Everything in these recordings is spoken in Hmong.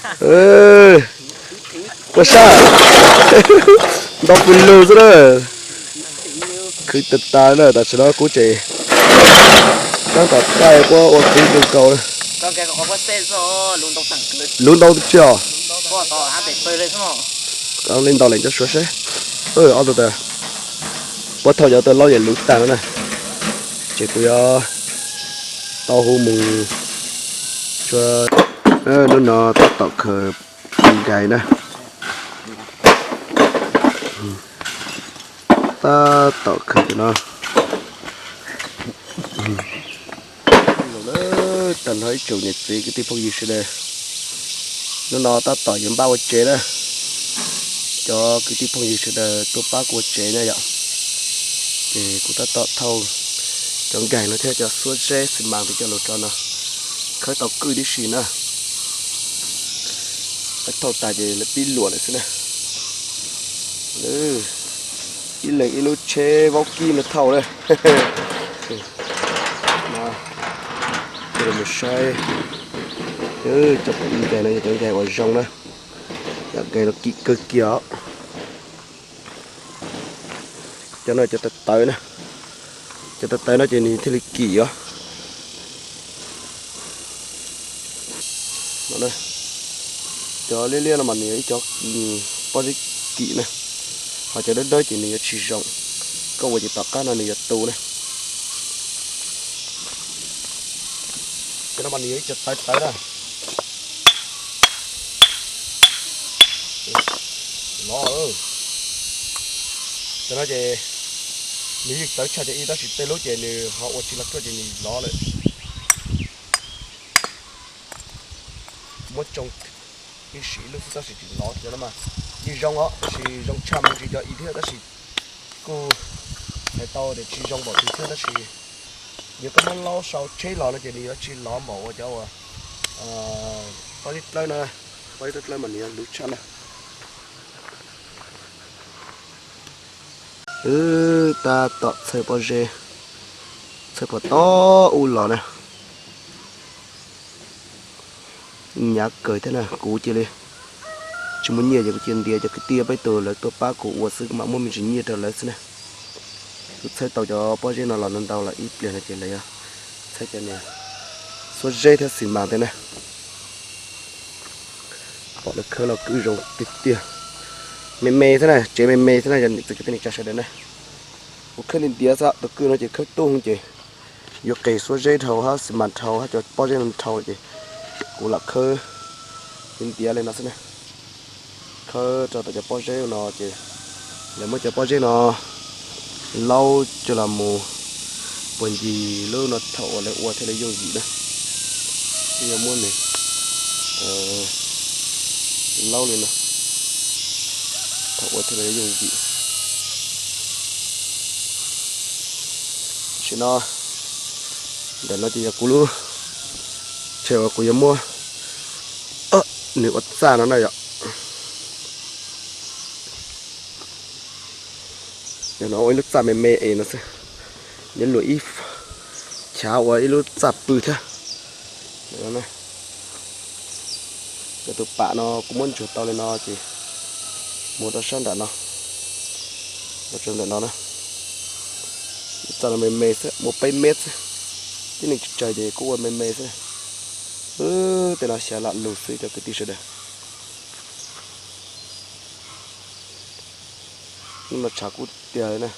Ua sab, ntau pw lug xwb na. Khwv tag tas na, tam sim no kuv tseem tab tom taij puab ua khwv zoo nkaus na. Luv ntau tsis os. Li ntau leem cov suav seb. Ob tug tas, puab thauj cov tau laub yam luv tag no na. Ces kuv yuav tau hu mus. Hnub no tab tom khaws nkais na. Tab tom khaws cov no. Tag nrho ib tsoom niam txiv kwv tij phooj ywg sawv daws, hnub no tab tom yuav npaj ua tsev na. Cov kwv tij phooj ywg sawv daws tuaj pab kuv ua tsev na yom. Ces kuv tab tom thauj cov nkais no thiab cov xuab zeb xi mas thiab cov lus rau no, khawb tau kwj tib si na. Thauj tas ces lawv pib luam lawm xwb na. Ib leeg ib lub tsheb vaub kib no thauj na. Mus saib, cov nkais no yog cov nkais uas zoo na, cov nkais no kim kawg kiag os. Cov no cov tawv tawv na, cov tawv tawv no ces nws thiaj li kim os. Cov liab liab no mas nws yog ib cov pob zeb kim na, ho cov dawb dawb ces nws yuav tsis zoo, koj ua ces tom qab no nws yuav tu na. Cov no mas nws yog ib cov tawv tawv na. Lov, cov no ces nws yeej tawv tshaj cov ib tab sis tej lub ces nws ho ua tsis log tuaj ces nws lov lawm. Muab tsoo ib sim ib lub xwb tab sis tsis lov cov no mas. Yeej zoo os tab sis zoo tshaj me ntsis cov ib thiab tab sis kuj hais tau tias tsis zoo npaum twg thiab tab sis yog koj muab laub sau tsheb los no ces nws yuav tsis lov npaum ua cov uas pob zeb dlawb no, pob zeb dlawb mas nws yuav luv tshaj na. Wb tab tom txhawb pob zeb, txhawb puag tom ub los na. Hnyav kawg thiab na, kuv cia li tsis muaj nyiaj ces kuv cia ntiav cov kwv tij peb tug lawv tuaj pab kuv ua xwb, kuv mam muab me ntsis nyiaj rau lawv xwb na. Kuv txhawb tau cov pob zeb no los ntau ntau los ib pliag no ces lawv yuav txhawb cov niag xuab zeb thiab xi mas thiab na. Pom lawv khawb los kwj zoo tiag tiag. Me me xwb na, tsev me me xwb na, yog niam txiv kwv tij neej tsa sawv daws na. Kuv khawb ntiav ntiav xwb, tus kwj no ces khawb tuaj ces yuav qis xuab zeb dhau hab xi mas dhau hab cov pob zeb no dhau ces kuv lam khawb ntiav ntiav li no xwb na. Khawb rau tom cov pob zeb no ces lawv muab cov pob zeb no laub coj los mus puag ncig lub no thaum uas lawv ua thiaj li yooj yim na. Yog muab nws laub li no thaum ua thiaj li yooj yim. Tam sim no, ntawm no ces yog kuv lub chaw uas kuv yuav muab nws ua txaj no na yom. Yog no ua ib lub txaj me me es no xwb, yuav luam ib chav ua ib lub txaj pw thiab. Cov tus pam no kuv muab ntsuag tau li no ces mus rau sab nram no, rau nram no na. Txaj no me me xwb, muaj peb mev xwb, tib neeg tsis tsawg ces kuv ua me me xwb. Tej no xyav lam lug xwb cov kwv tij sawv daws. Hnub no tshav kub tiag li na.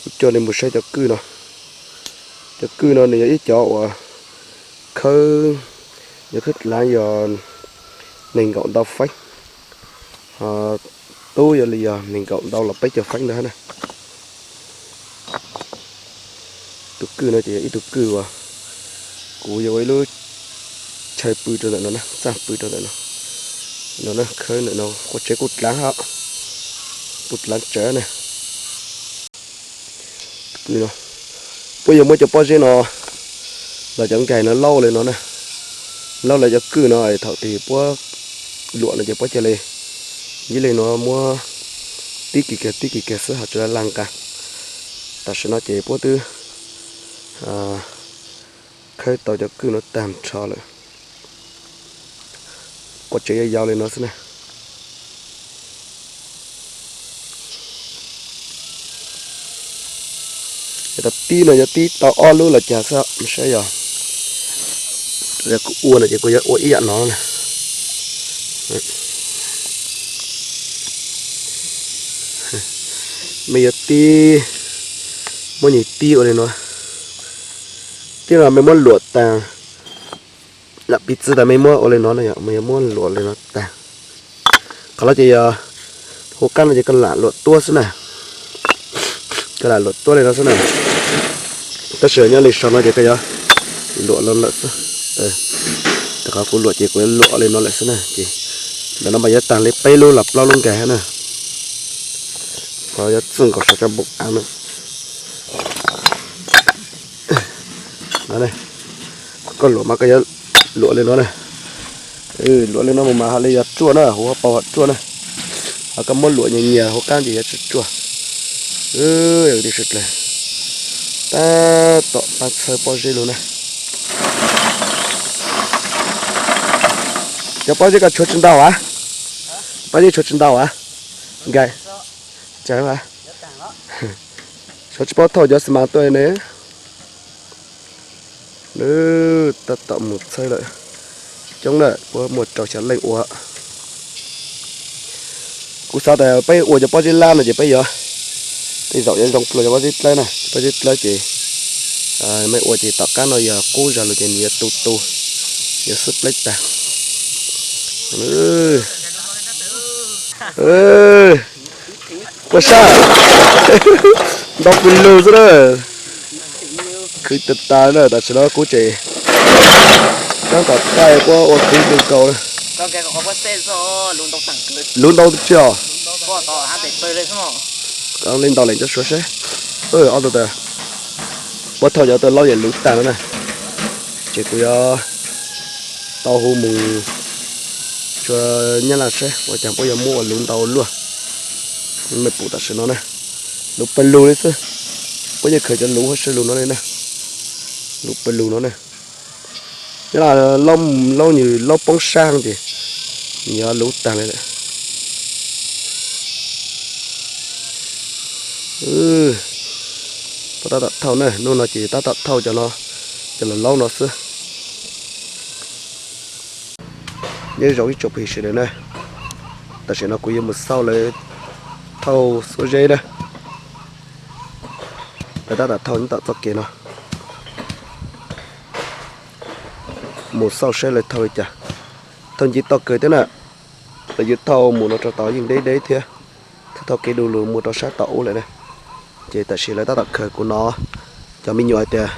Kuv coj nej mus saib cov kwj no. Cov kwj no nws yog ib cov uas khawb, yog khawb dlaav yog nees nkaum ntau feeb, ho tub yog li yog nees nkaum ntau los peb caug feeb ntawd na. Tus kwj no ces yog ib tug kwj uas kuv yuav ua ib lub chaw pw rau ntawm no na, txaj pw rau ntawm no. No na, khawb ntawm no, quav tsev kuj dlaav hab, kuj dlaav tsawv na. Kwj no, puab yuav muab cov pob zeb no los cov nkais no laub li no na, laub lawv cov kwj no es thaum twg puab luam no ces puab cia li yib leeg no muab tib kis kiag tib kis kiag xwb ho tsis laj laj nqa. Tam sim no ces puab twb khawb tau cov kwj no tag nrho lawm. Quav tsev yau yau li no xwb na. Ces tau tib no yuav tib tau ob lub los cas xwb, saib yog kuv ua no ces kuv yuav ua ib yam no na. Mej yuav tib, muab nyuag tib ua li no. Tib no mej muab luam tag, lam piv txwv tas mej muab ua li no na, mej yuav muab luam li no tag. Qhov no ces yog hauv qab no ces koj lam luam tuab xwb na. Koj lam luam tuab li no xwb na. Tab sis nyob li saum no ces koj yuav luam li lawm xwb. Qhov kuv luam ces kuv yuav luam li no lawm xwb na ces. Ntawm no mas yuav tag li peb lub los plaub lub nkaus na. Qhov yuav txij nkaus saum cov npoo av na. Koj luam mas koj yuav luam li no na. Luam li no mus mas ha li yog ruaj na, huv hauv paus ruaj na. Ho koj muab luam nyias nyias hauv qab ces yuav tsis ruaj. Tab tom pab txhawb pob zeb lug na. Cov pob zeb koj tshuav tsis ntau a? Pob zeb tshuav tsis ntau a? Nkaus. Tshuav tsis paub thauj cov xi mas tuaj ne. Tab tom mus txhawb lawm. Coob lawm, puab muaj rau xya leej ua. Kuv xav tas peb ua cov pob zeb lab no ces peb yuav, tej zaum yuav zoo dlua cov pob zeb dlawb na, pob zeb dlawb ces mej ua ces tom qab no yog qub zog lug ces nws yuav tu tu, yuav xwb pleb tag. Puas sab? Ntau kawg lug xwb na. Khwv tas tas na, tam sim no kuv tseem tab tom taij puab ua khwv kawg nkaus na. Luv ntau tsi os. Li ntau lees cov suav seb. Ob tug tas, puab thauj cov tau laub ces luv tag no na. Ces kuv yuav tau hu mus tsua nyab laj seb ua cas puab yuav muab ua luv ntau luaj. Mej pum tam sim no na, luv pawg lug li xwb. Puab yeej khaws cov luv huab saib lug no li na. Luv pawg lug no na. Nyab laj laub, laub nws laub poob sab ces nws yuav luv tag li lawm. Puab tab tom thauj na, hnub no ces tab tom thauj cov, cov laub laub no xwb. Nyob zoo ib tsoom phooj ywg sawv daws na, tam sim no kuv yuav mus xauj lawv thauj xuab zeb na. Lawv tab tom thauj nyob tom txoj kev no. Mus xauj seb lawv thauj li cas. Thauj nce toj kawg thiab na. Lawv yuav thauj mus no rau tod yeej deb deb thiab. Thauj thauj kev du lug mus rau sab tom ub lawm na. Ces tam sim lawv tab tom khaws kuv no, cov me nyuam hais tias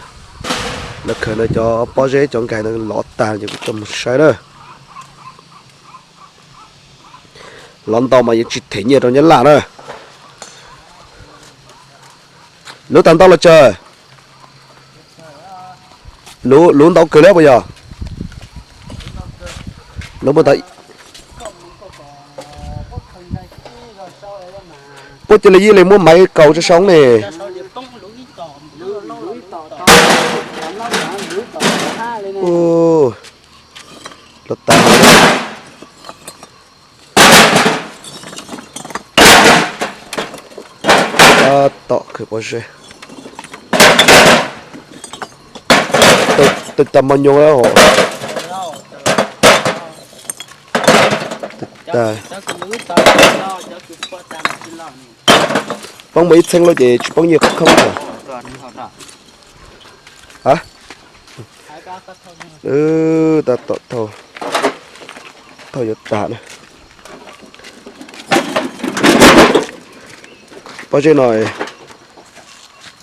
lawv khaws no cov pob zeb cov nkais no lov tag ces kuv coj mus saib na. Lov ntau mas yuav tsis them nyiaj rau nyab laj na. Luv tag ntau los tsawg? Luv ntau kawg li puas yog? Luv muaj tag. Puab cia li yeej li muab maiv kaus tso saum ne. Los tas. Tab tom khaws pob zeb. Tawg tag mos nyoos lawm os. Tawg tag. Poob muaj ib txheeb lawm ces tsis poob nyiaj khoob khoob lawm. A, tab tom thauj, thauj yuav tag na. Pob zeb no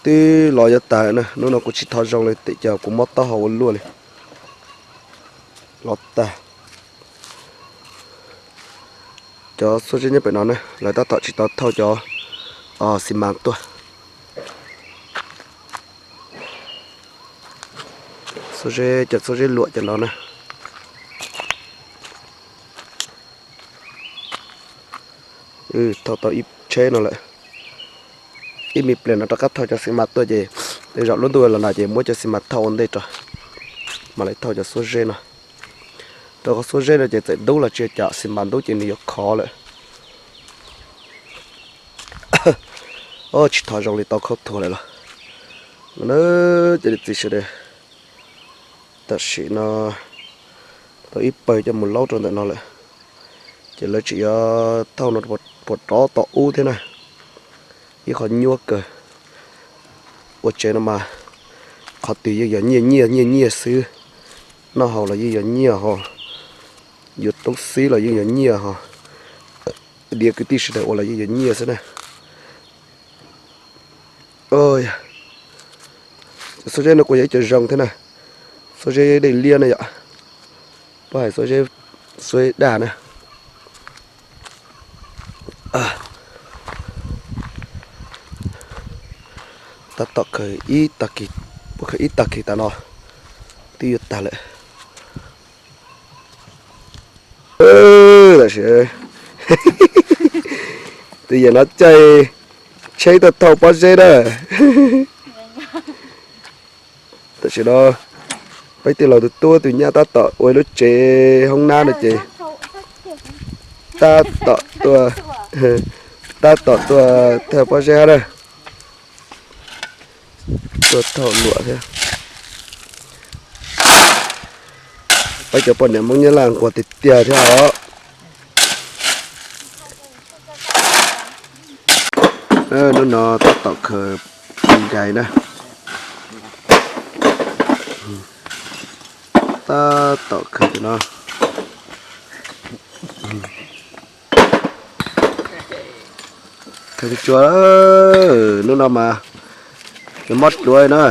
twb lov yuav tag lawm na, hnub no kuv tsis thov zoo li, tes cas kuv mob taub hau ua luaj li. Lov tag. Cov xuab zeb nyob pem no na, lawv tab tom tsis tau thauj cov xi mas tuaj. Xuab zeb, cov xuab zeb luam cov no na. Thauj tau ib tsheb no lawm. Ib me pliag no rov qab thauj cov xi mas tuaj ces tej zaum lub ntuj los nag ces muab cov xi mas thauj ua ntej rau. Mam li thauj cov xuab zeb no. Rau qhov xuab zeb no ces txawm ntub los tsis ua cas, xi mas ntub ces nws yuav khov lawm. Tsis thov zoo li tau khaub thuas lawm los. Cov niam txiv sawv daws, tam sim no tau ib pawg coj mus laub rau ntawm no lawm, ces lawv tseem yuav thauj no puas rov tom ub thiab na. Ib qho nyuaj kawg. Ua tsev no mas qhov twg yeej yog nyiaj nyiaj nyiaj nyiaj xwb. Noj haus los yeej yog nyiaj ho, yuav toob xib los yeej yog nyiaj ho, diav kwv tij sawv daws ua los yeej yog nyiaj xwb na. Xuab zeb no kuj yog ib co zoo thiab na. Xuab zeb dej liab na yom. Pab hais xuab zeb, xuab zeb daj na. Tab tom khaws ib tag kis, puab khaws ib tag kis tas no twb yuav tag lawm. Tam sim, tus yawm no caij tsheb tuaj thauj pob zeb na. Tam sim no peb tij laug tus tub tus nyab tab tom ua lub tsev hoob nab no ces tab tom tuaj, tab tom tuaj thauj pob zeb hab na. Tuaj thauj luam thiab. Peb cov poj niam Hmoob Nyab Laj nquag tiag tiag thiab os. Hnub no tab tom khaws nkais na. Tab tom khaws no. Khaws tsuag, hnub no mas nws mob duav na.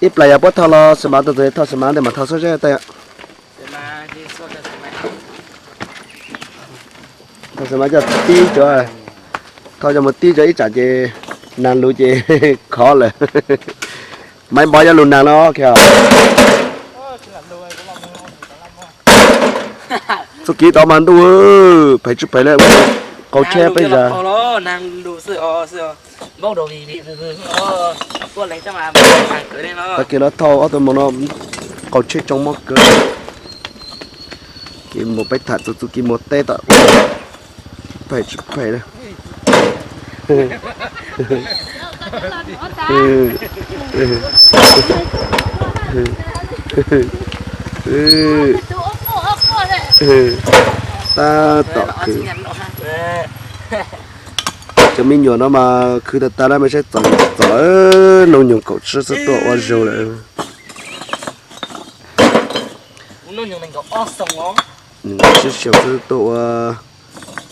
Ib plag yog puab thauj los xi mas, tus twg thauj xi mas ntej mas thauj xuab zeb tej. Thauj xi mas coj tib tsuag, thauj coj mus tib tsuag ib tsam ces nag lug ces khov lawm. Maiv Npov nyob lug nag no kiag. Txuj kev tod mas ntuj, phem tsis phem li, qaug tsheb peb zag. Tag kis no thauj ob tug moos no, qaug tsheb tsoo mob kawg. Kev mus peb tham txug txuj kev mus teb tom, phem tsis phem li. Tab tom khwv. Cov me nyuam no mas khwv tag tag lawm, mej saib txom txom, noog nyoog kaum tsib xwb tuaj ua zug lawm. Tsib xyoos xwb tuaj ua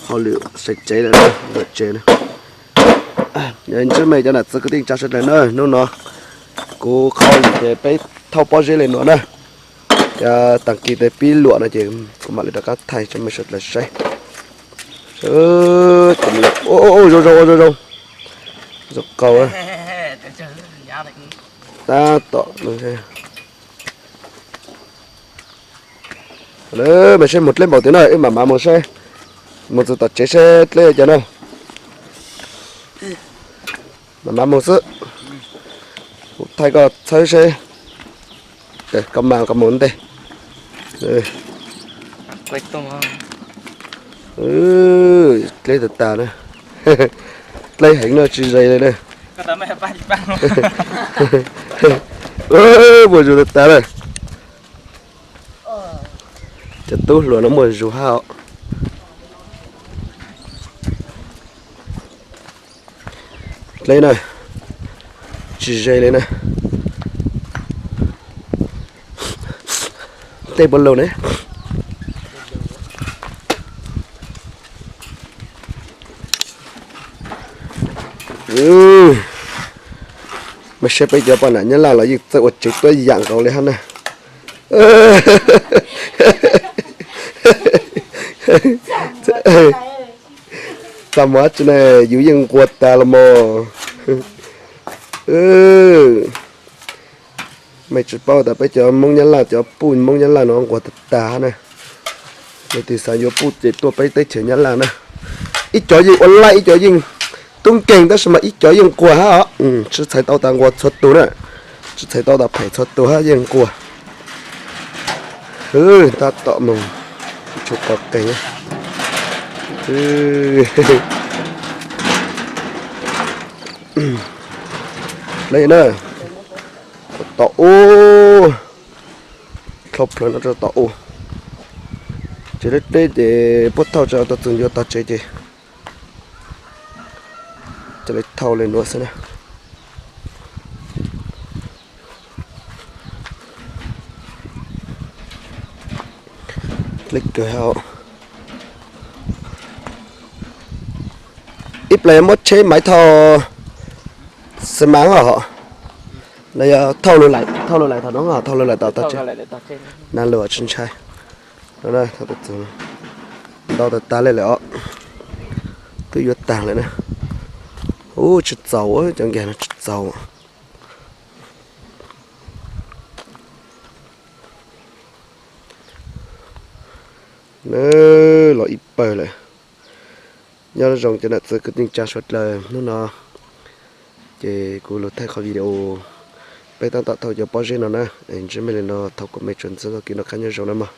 hauj lwm sawv tsev lawm, ntawm tsev na. Ntsib mej cov nam txiv kwv tij neej tsa sawv daws na, hnub no kuv qhov lwm ces peb thauj pob zeb li no na. Ces tag kis tes pib luam no ces kuv mam li rov qab thaij rau mej sawv daws saib. Zoo zoo, zoo zoo, zoo qau. Tab tom mej saib mus dleb npaum twg na, wb mam mam mus saib, mus txog tom tsev saib dleb cas na. Mam mam mus xwb, kuv thaij koj txhawb saib, koj mas koj mus ntej. Dleb tag tag na, dleb heev no tsis ze li na. Muaj zug tag tag na. Cov tub hluas no muaj zug hab os. Dleb na, tsis ze li na. Dleb puab laug ne. Mej saib peb cov poj nam Nyab Laj los yeej txawj ua tsev tuab yam nkaus li hab na. Txaj muag dab tsi ne, yus yeej nquag tag los mog. Mej tsis paub tas peb cov Hmoob Nyab Laj, cov puj Hmoob Nyab Laj no nquag tag tag hab na. Leej twg xav yuav puj ces tuaj peb teb chaws Nyab Laj na. Ib cov yeej ua laij, ib cov yeej tub nkeeg, tab sis mas ib cov yeej nquag hab os. Tsis txhais tau tas nquag txhua tug na, tsis txhais tau tas phem txhua tug hab, yeej nquag. Hwb, tab tom mus, tsis tshua tau qees. Dleb na, tom ub, dlhau plaws no rau tom ub. Ces deb deb ces puab thauj tso tau txug ncua tog tsev ces cia li thauj li nuav xwb na. Dleb kawg hab. Ib plag yuav muab tsheb maiv thauj xi mas os. Los yog thauj lug laim thaum no, thauj lug laim tau tog tsev. Nag lug tsis ntshai. Ntau tag tag li lawm os. Twb yuav tag lawm na. Ub, tsis txaus, cov nkag no tsis txaus. Nab, los ib pawg lawm. Nyob zoo cov nam txiv kwv tij neej tsaa suav dlawg, hnub no ces kuv lug thaij qhov video peb taab tom thauj cov pob zeb no na. Es ntsib mej le nuav, thaum kuv mej tsuas ntxeev txuj kev noj qab nyob zoo na mog.